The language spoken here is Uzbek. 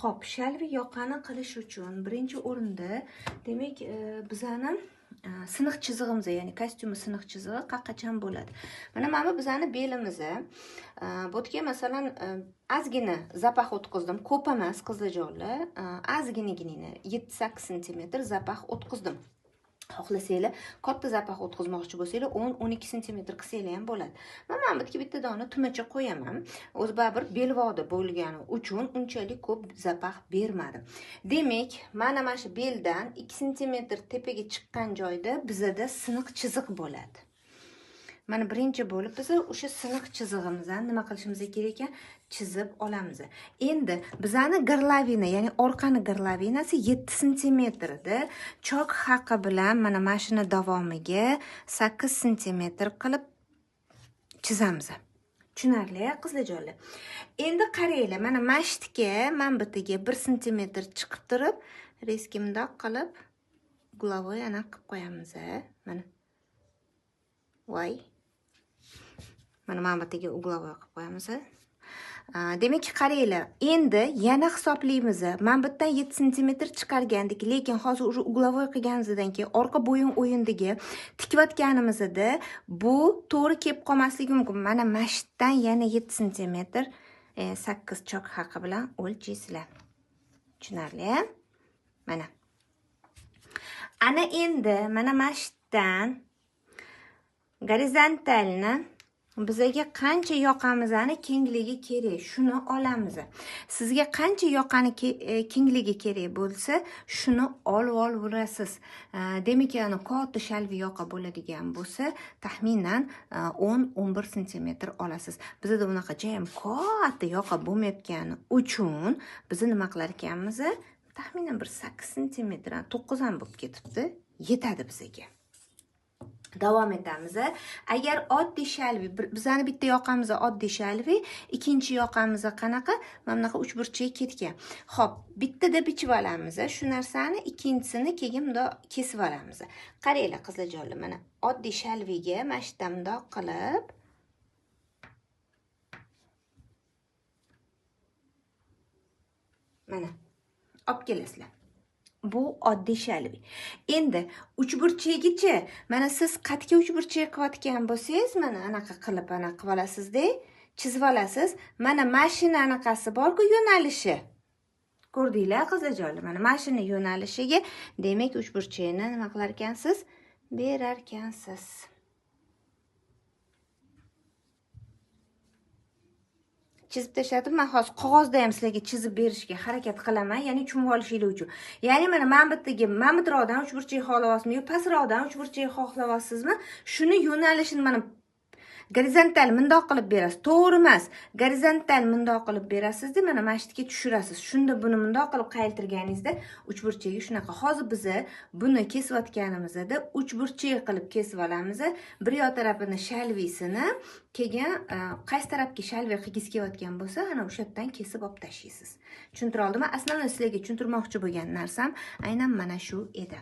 Xo'p, shalvi yoqani qilish uchun birinchi o'rinda demak bizani siniq chizig'imiz, ya'ni kostyumi siniq chizig'i qachon bo'ladi? Mana bu bizani belimiz. Bu yerga masalan ozgina zapah o'tkazdim, ko'p emas qizlarjonlar, ozginagina 7-8 sm zapah o'tkazdim. Xohlasanglar katta zapah o'tkazmoqchi bo'lsanglar 10-12 sm qilsanglar ham bo'ladi. Men mana bu yerga bitta dona tumacha qo'yaman. O'zi baribir belvoda bo'lgani uchun unchalik ko'p zapah bermadim. Demak, mana shu beldan 2 sm tepaga chiqqan joyda bizada siniq chiziq bo'ladi. Mana birinchi bo'lib biz o'sha siniq chizig'imizni nima qilishimiz kerak ekan? Chizib olamiz. Endi bizani gorlovina, ya'ni orqani gorlovinasi 7 sm edi. Chok haqi bilan mana shuni davomiga 8 sm qilib chizamiz. Tushunarli, qizlarjonlar? Endi qaranglar, mana mashtga, mana bu yerga 1 sm chiqib turib, reski bundoq qilib угловой ana qilib qo'yamiz. Mana. Voy. Mana bu yerga угловой qilib qo'yamiz. Demak, qaranglar, endi yana hisoblaymiz. Mana bu yerdan 7 sm chiqargandik, lekin hozir уже угловой qilganimizdan keyin orqa bo'yin o'yindagi tikayotganimizda bu to'g'ri kelib qolmasligi mumkin. Mana mashtdan yana 7 sm 8 chok haqi bilan o'lchaysizlar. Tushunarli? Mana. Ana endi mana mashtdan gorizontalni bizaga qancha yoqamizni kengligi kerak, shuni olamiz. Sizga qancha yoqani kengligi kerak bo'lsa, shuni olib olib. Demak, yana katta shalvi yoqa bo'ladigan bo'lsa, taxminan 10-11 sm olasiz. Bizda unaqa jayam katta yoqa bo'lmayotgani uchun biz nima qilar ekanmiz? Taxminan bir 8 sm, 9 ham bo'lib ketibdi, yetadi bizaga. Davom etamiz. Agar oddiy shalvi, bizani bitta yoqamiz oddiy shalvi, ikkinchi yoqamiz qanaqa? Mana bunaqa uchburchak ketgan. Xo'p, bittada bichib olamiz. Shu narsani ikkinchisini keyin bundoq kesib olamiz. Qaranglar qizlarjonlar, mana oddiy shalviga mana shu yerdan bundoq qilib mana olib kelasizlar. Bu oddiy shalvi. Endi uchburchagicha, mana siz qatga uchburchak qilayotgan bo'lsangiz, mana anaqa qilib anaqa qilib olasizda, chizib olasiz. Mana mashina anaqasi bor-ku yo'nalishi. Ko'rdinglar qizlarjonlar, mana mashina yo'nalishiga demak uchburchakni nima qilar ekansiz? Berar ekansiz. Chizib tashladim. Men hozir qog'ozda ham sizlarga chizib berishga harakat qilaman, ya'ni tushunib olishinglar uchun. Ya'ni mana bu yerga mana bu yerdan uchburchak xohlayapsizmi yo pastroqdan uchburchak xohlayapsizmi? Shuni yo'nalishini mana gorizontal mundoq qilib berasiz. To'g'ri emas. Gorizontal mundoq qilib berasizda, mana shu yerga tushirasiz. Shunda buni mundoq qilib qaytirganingizda uchburchagi shunaqa. Hozir biz buni kesayotganimizda uchburchak qilib kesib olamiz. Bir yoq tarafini shalvisini, keyin qaysi tarafga shalvi qilgisi kelayotgan bo'lsa, ana o'sha yerdan kesib olib tashlaysiz. Tushuntira oldimmi? Aslida sizlarga tushuntirmoqchi bo'lgan narsam aynan mana shu edi.